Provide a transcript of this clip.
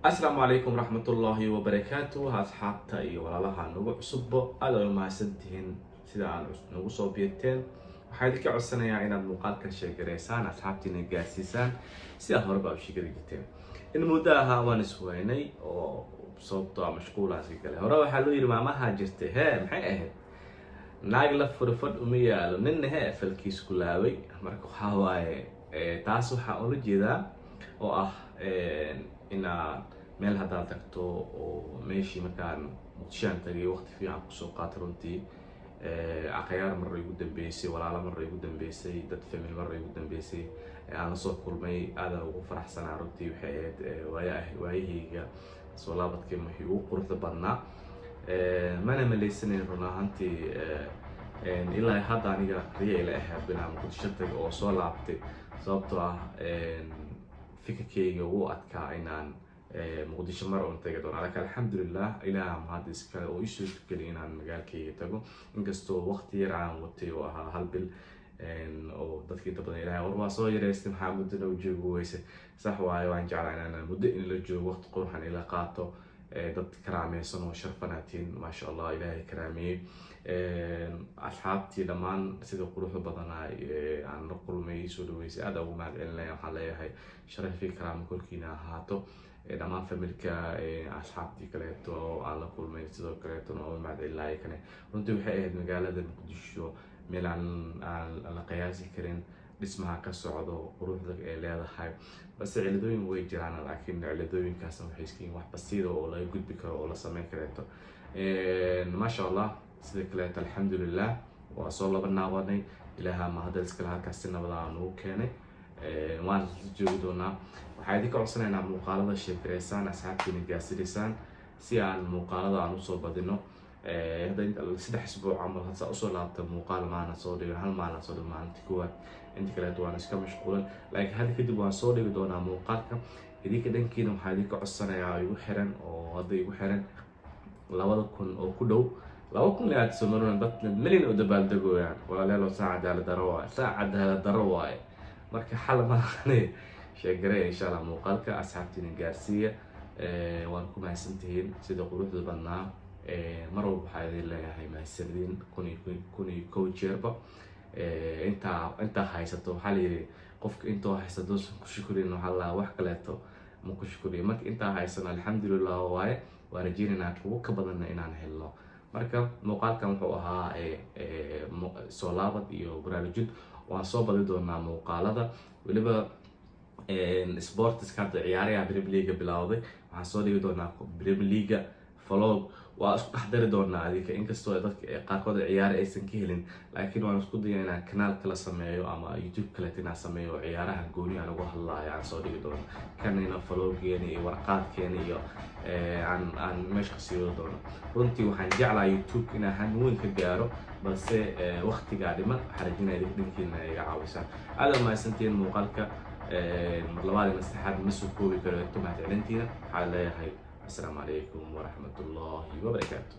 Asalaamu calaykum waraxmatullaahi wabarakaatu. Asxaabta iyo walaalaha nagu cusubbo, aad ay umahadsantihiin sida aan nagu soo biirteen. Waxaa idinka codsanayaa inaad muuqaalka share-gareysaan, asxaabtiina gaarsiisaan, sidaad horeba u sheegadi jirteen. In muddo ahaa waan isweynay oo sababtoo ah mashquulaasi kale. Hore waxaa loo yidhi, maamaha jirtay hee, maxay ahayd? Naag la furfadh uma yaalo, ninna hee falkiis ku laabay. Marka waxaa waaye, taas waxaa ula jeedaa oo ah inaad meel haddaad tagto oo meeshii markaan Muqdishoan tagay, waqti fiican kusoo qaatay runtii. Akhyaar mar igu dambeysay, walaalo mar igu dambeysay, dad family mar igu dambeysay aan lasoo kulmay, aadaan ugu faraxsanaa runtii. Waxay ahayd waaya waayahayga soo laabadkii wixii ugu quruxda badnaa. Mana malaysanayn run ahaantii ilaa hadda aniga riya ila ahayd inaan Muqdisho tago oo soo laabtay, sababtoo ah fikirkayga wuu adkaa inaan Muqdisho mar uun tagi doono. Laakiin alxamdulilah, Ilaah mahad iskale oo ii suurtageliy inaan magaalkayga tago, inkastoo waqti yar aan watay oo ahaa hal bil, oo dadka inta badan ilahay war waa soo yareystay, maxaa muddona u joogi weyse? Sax waaye, waan jeclaa inaan muddo in la joogo, waqti quruxan ila qaato. Dad karaameysan oo sharfanaatiin, maasha Allah, Ilaahay karaameeyey. Asxaabtii dhammaan sida quruxda badanaa aan la kulmay, soo dhaweysay, aad ugu mahad celinaya. Waxaan leeyahay sharafii karaamo korkiina ahaato. Dhammaan family-ka, asxaabtii kaleeto oo aan la kulmay sidoo kaleetona oo mahad celinaya kane. Runtii waxay ahayd magaalada Muqdisho meel aan la qiyaasi karin dhismaha ka socdo, quruxda ay leedahay, balse ciladooyin way jiraan. Laakiin ciladooyinkaasna waxay iska yihiin wax basiida oo laga gudbi karo oo la sameyn kareeto, maasha Allah. Sida kaleeto, alxamdulilah, waa soo laba naabanay. Ilaaha mahadda iskale, halkaas si nabada aan ugu keenay, waan isla joogi doonaa. Waxaa idinka codsanaynaa muuqaalada share-gareysaan, asxaabtiina gaarsiinaysaan, si aan muuqaalada aan usoo badino. Hadda 3 isbuuc camal hadsa usoo laabta, muuqaal maana soo dhigin, hal maalin soo dhigin, maalinta koowaad. Inta kaleeto waan iska mashquulan, laakiin hadda kadib waan soo dhigi doonaa muuqaalka. Idinka dhankiina waxaa idinka codsanayaa, igu xiran oo hadda igu xiran 2000 oo ku dhow, 2000 aad soo marin, dad milyan oo dabaaldegooyaan. Walaalayaal, saa cadaalad daro waaye, saa cadaalad daro waaye. Marka xal malahane, share-gareeya insha Allah muuqaalka, asxaabtiina gaarsiiya. Waan ku mahadsantihiin sida quruxda badnaa. Mar walba waxaa idin leeyahay mahadsanidin kun iyo 1001 jeerba. Intaa haysato, waxaa la yidhi, qofka intoo haysato ku shukrin, waxaa la wax kaleeto ma ku shukriyo. Marka intaa haysano, alxamdulilah waaye. Waan rajeynaynaa kuwo ka badanna inaan helno. Marka muuqaalkan wuxuu ahaa soo laabad iyo baraarujin. Waan soo badi doonaa muuqaalada, weliba sports-ka. Hadda ciyaaraha Premier League bilowday, waxaan soo dhigi doonaa Premier League vlog, waa isku dhex dari doonaa adika. Inkastoo dadka qaarkood ciyaara aysan ka helin, laakiin waan isku daya inaan kanaal kala sameeyo ama YouTube kaleet inaan sameeyo, ciyaaraha gooni aan uga hadlaayo aan soo dhigi doono. Kanina vlog-geena iyo warqaadkeena iyo aan meesha kasii wadi doono. Runtii waxaan jeclaa YouTube inaan han weyn ka gaaro, balse waqtigaa dhiman. Waxaan rajinaya idinka dhankiina iga caawisaan. Aad mahadsantihiin. Muuqaalka mar labaad iyo saddexaad ma soo koobi karo inta mahad celintiina. Waxaan leeyahay asalaamu calaykum waraxmatullaahi wabarakaatu.